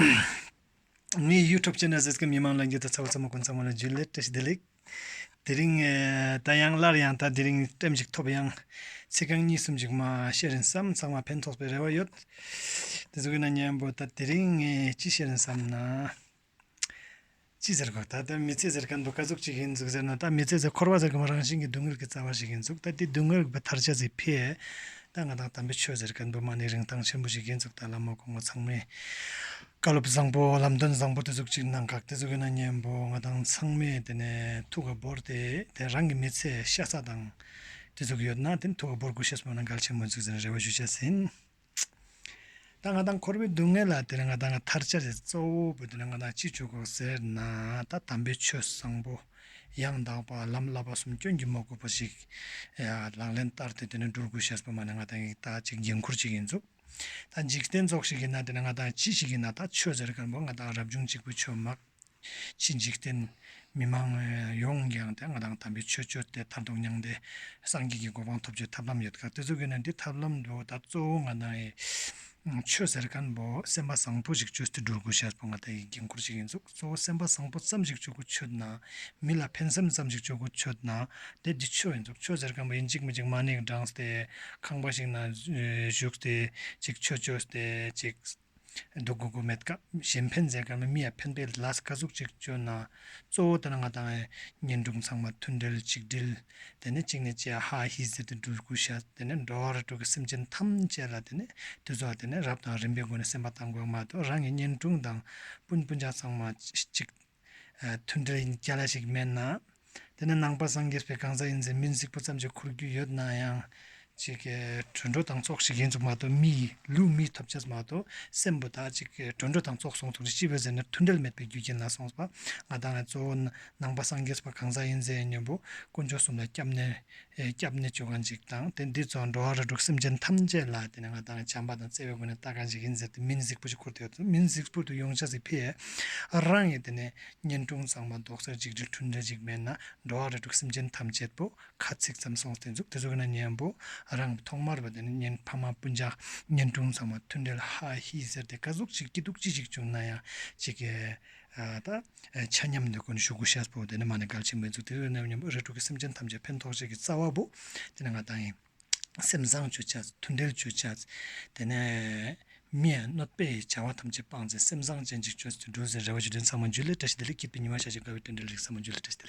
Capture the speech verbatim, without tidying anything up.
ངའི་YouTube channel གཟིགས་མཁན་མི་མང་ལྷན་རྒྱས་དང་ཚ་བོ་ཚ་མོ་ཀུན་ཚང་མ་ལ་ཇུ་ལེ་བཀྲ་ཤིས་བདེ་ལེགས། དེ་རིང་ཨེ་ད་ཡང་སླར་ཡང་ད་དེ་རིང་ཊེམ་ཞིག་ཐོབ། ཡང་ཚིག་རྐང་གཉིས་གསུམ་ཅིག་མ་བཤད་རན་བསམ། ཚང་མ་ཕན་ཐོགས་པའི་རེ་བ་ཡོད། དེ་ཚོ་གི་ནང་མཉམ་པོ་ད་དེ་རིང་ངས་ཅི་བཤད་རན་བསམ་ན། ཅི་ཟེར་དགོས། ད་ལྟ་མི་ཚེ་ཟེར་མཁན་པོ་ག་ཟུག་ཅིག་ཡིན་ཟུག་ཟེར་ན། ད་མི་ཚེ་ཟེར་འཁོར་བ་ཟེར་གི་མ་རང་བཞིན་གྱི་སྡུག་བསྔལ་གྱི་རྩ་བ་ཞིག་ཡིན་ཟུག་ད་དེ་སྡུག་བསྔལ་གྱི་ཐར་ཆ་ཟིག་ཕེ། ད་ང་དང་དམ་པའི་ཆོས་ཟེར་མཁན་པོ་མ་ནི་རིན་ཐང་ཆེན་པོ་ཞིག་ཡིན་ཟུག་ད་བླ་མ་གོང་མ་ཚང་མས་བཀའ་སློབ་བཟང་པོ་ལམ་སྟོན་བཟང་པོ་དེ་ཟུག་ཅིག་གནང་ཁག་དེ་ཟུག་ཡོད་ན་མཉམ་པོ་ང་དང་ཚང་མས་དེ་ནས་ཐུགས་ཀ་བོར་ཏེ་དེ་རང་གི་མི་ཚེ་ཤ་ཚ་དང་དེ་ཟུག་ཡོད་ན་དེ་ཐུགས་ཀ་བོར་དགོས་ཤེས་པོ་ན་གལ་ཆེན་པོ་ཟུག་ཟེར་རེ་བ་ཞུ་ཆ་ཟིན། ད་ང་དང་འཁོར་བའི་སྡུག་བསྔལ་ལ་དེ་ནས་ང་དང་ཐར་ཆ་རེ་གཙོ་བོ་བོ་དེ་ནས་ང་དང་ཅི་བྱེད་དགོས་ཟེར་ན། ད་དམ་པའི་ཆོས་བཟང་པོ་ཡང་དག་པ་ལམ་བསླབ་པ་གསུམ་སྐྱོན་གྱིས་མ་གོས་པ་ཞིག་ལག་ལེན་བསྟར་ཏེ་དེ་ནས་འགྲུལ་དགོས་ཤེས་པོ་མ་ནས་ང་དང་ད་ཅིག་འགན་ཁུར་ཅིག་ཡིན་ཟུག་ད་འཇིག་རྟེན་ཙོགས་ཤིག་ཡིན་ན་དེ་ནས་ང་དང་ཅི་ཞིག་ཡིན་ན་ད་ཆོས་ཟེར་མཁན་པོ་ང་དང་རབ་བྱུང་གཅིག་པུའི་ཆོས་མ་ཕྱི་འཇིག་རྟེན་མི་མང་ཡོངས་ཀྱང་དེ་ང་དང་དམ་པའི་ཆོས་སྤྱོད་དེ་མཐར་ཐུག་མྱང་འདས་སངས་རྒྱས་ཀྱི་གོ་འཕང་ཐོབ་རྒྱུའི་ཐབས་ལམ་ཡོད་ཁག་དེ་ཚོ་གི་ནང་འདི་ཐབས་ལམ་འདུག་ད་གཙོ་བོ་ང་དང་ཡི་ཆོས་ཟེར་མཁན་པོ་སེམས་པ་བཟང་པོ་ཞིག་བཅོས་ཏེ་འགྲུལ་དགོས་ཤེས་པོ་ང་དང་ཡི་འགན་ཁུར་ཞིག་ཡིན་ཟུག་གཙོ་བོ་སེམས་པ་བཟང་པོ་ཙམ་ཞིག་བཅོས་དགོས་ཆོད་ན། མི་ལ་ཕན་སེམས་ཙམ་ཞིག་བཅོས་དགོས་ཆོད་ན། དེ་འདི་ཆོས་ཡིན་ཟུག་ཆོས་ཟེར་མཁན་པོ་ཡིན་གཅིག་མིན་གཅིག་མ་ཎི་བགྲངས་ཏེ་ཁང་པ་ཞིག་ན་བཞུགས་ཏེ་ཅིག་ཆོས་བཅོས་ཏེ་ཅིག་འདུག་དགོས་དགོས་མེད་ཀ་གཞན་ཕན་ཟེར་ག་མི་མི་ཡ་ཕན་པའི་ལས་ག་ཟུག་ཅིག་བཅོས་ན། གཙོ་བོ་དེ་ནི་ང་དང་གཉེན་དྲུང་ཚང་མ་མཐུན་སྒྲིལ་གཅིག་སྒྲིལ། དེ་ནས་གཅིག་ནས་གཅིག་ཧ་ཧི་ཟེར་ཏེ་འགྲུལ་དགོས་ཤ། དེ་ནས་འགྲོ་བ་རིགས་དྲུག་གི་སེམས་ཅན་ཐམས་ཅད་ལ་དེ་ནས་དེ་ཚོ་དེ་ནས་རབ་དང་རིམ་པའི་སྒོ་ནས་སེམས་པ་བཏང་དགོས་མ་གཏོགས་རང་གི་གཉེན་དྲུང་དང་སྤུན་སྤུན་ཆ་ཚང་མ་གཅིག་མཐུན་སྒྲིལ་རྒྱ་ལ་ཞིག་མེད་ན། དེ་ནས་ནང་པ་སངས་རྒྱས་པའི་གང་ཟག་ཡིན་ཟེར་མིང་གཟིགས་པོ་ཙམ་ཞིག་འཁུར་རྒྱུ་ཡོད་ན་ཡང་། ཅིག་གི་གྲོས་འགྲོ་དང་ཚོགས་ཤིག་ཡིན་ཙུག་མ་གཏོགས་མི་ལུས་མི་ཐོབ་ཆས་མ་གཏོགས་སེམས་པོ་ད་ཅིག་གི་གྲོས་འགྲོ་དང་ཚོགས་སོང་ཚུགས་ཅི་བས་ཟེར་ན་མཐུན་སྒྲིལ་མེད་པའི་རྒྱུ་རྐྱེན་ལ་སོང་བ། ང་དང་གཙོ་བོ་ནང་པ་སངས་རྒྱས་པ་གང་ཟག་ཡིན་ཟེར་མཉམ་པོ་དཀོན་མཆོག་གསུམ་ལ་སྐྱབས་གནས་སྐྱབས་གནས་བཅུག་གང་ཅིག་དང་དེ་འདི་ཚོ་འགྲོ་བ་རིགས་དྲུག་སེམས་ཅན་ཐམས་ཅད་ལ་དེ་ནས་ང་དང་བྱམས་པ་དང་བརྩེ་བའི་སྒོ་ནས་ལྟ་གང་ཅིག་ཡིན་ཟེར་ཏེ་མིང་གཟིགས་པོ་ཞིག་འཁུར་ཏེ་ཡོད་ཚུལ་མིང་གཟིགས་པོ་དུ་ཡོང་ཆ་ཟིག་ཕི་ཡ། རང་ཡིན་དེ་ནས་གཉེན་དྲུང་ཚང་མ་རྡོག་རྩ་གཅིག་སྒྲིལ་མཐུན་སྒྲིལ་ཅིག་མེད་ན་འགྲོ་བ་རིགས་དྲུག་སེམས་ཅན་ཐམས་ཅད་པོ་ཁ་ཚིག་ཙམ་སོང་སྟེ་འཛུགས་དེ་ཚོ་གི་ན་མཉམ་པོ་རང་ཐོག་མར་བ་དེ་ནས་གཉེན་ཕ་མ་སྤུན་ཆ་གཉེན་དྲུང་ཚང་མ་མཐུན་སྒྲིལ་ཧ་ཧི་ཟེར་ཏེ་ག་ཟུག་ཅིག་སྐྱིད་སྡུག་ཅི་ཞིག་བྱུང་ན་ཡང་ཅིག་གི་ད་ཆ་མཉམ་དུ་ཀུན་ཞུ་དགོས་ཤེས་པོ་དེ་ནས་མ་ནས་གལ་ཆེན་པོ་འཛུགས་དེ་ཚོ་གི་ན་མཉམ་པོ་རིགས་དྲུག་གི་སེམས་ཅན་ཐམས་ཅད་ཕན་ཐོགས་ཤིག་གི་རྩ་བ་པོ་དེ་ནས་ང་དང་ཡིན། སེམས་བཟང་བཅོས་བྱ། མཐུན་སྒྲིལ་བཅོས་བྱ། དེ་ནས་མི་ཡ་གནོད་པའི་བྱ་བ་ཐམས་ཅད་སྤངས་ཚེ་སེམས་བཟང་ཅན་ཅིག་བཅོས་ཏེ་འགྲོ་ཟེར་རེ་བ་ཞུ་དོན་ཚང་མ་འཇུ་ལེ་བཀྲ་ཤིས་བདེ་ལེགས། སྐྱིད་པའི་ཉི་མ་ཤར་ཞིང་དགའ་བའི་དོན་འགྲུབ་ལེགས་ཚང་མ་འཇུ་ལེ་བཀྲ་ཤིས་བདེ་ལེགས།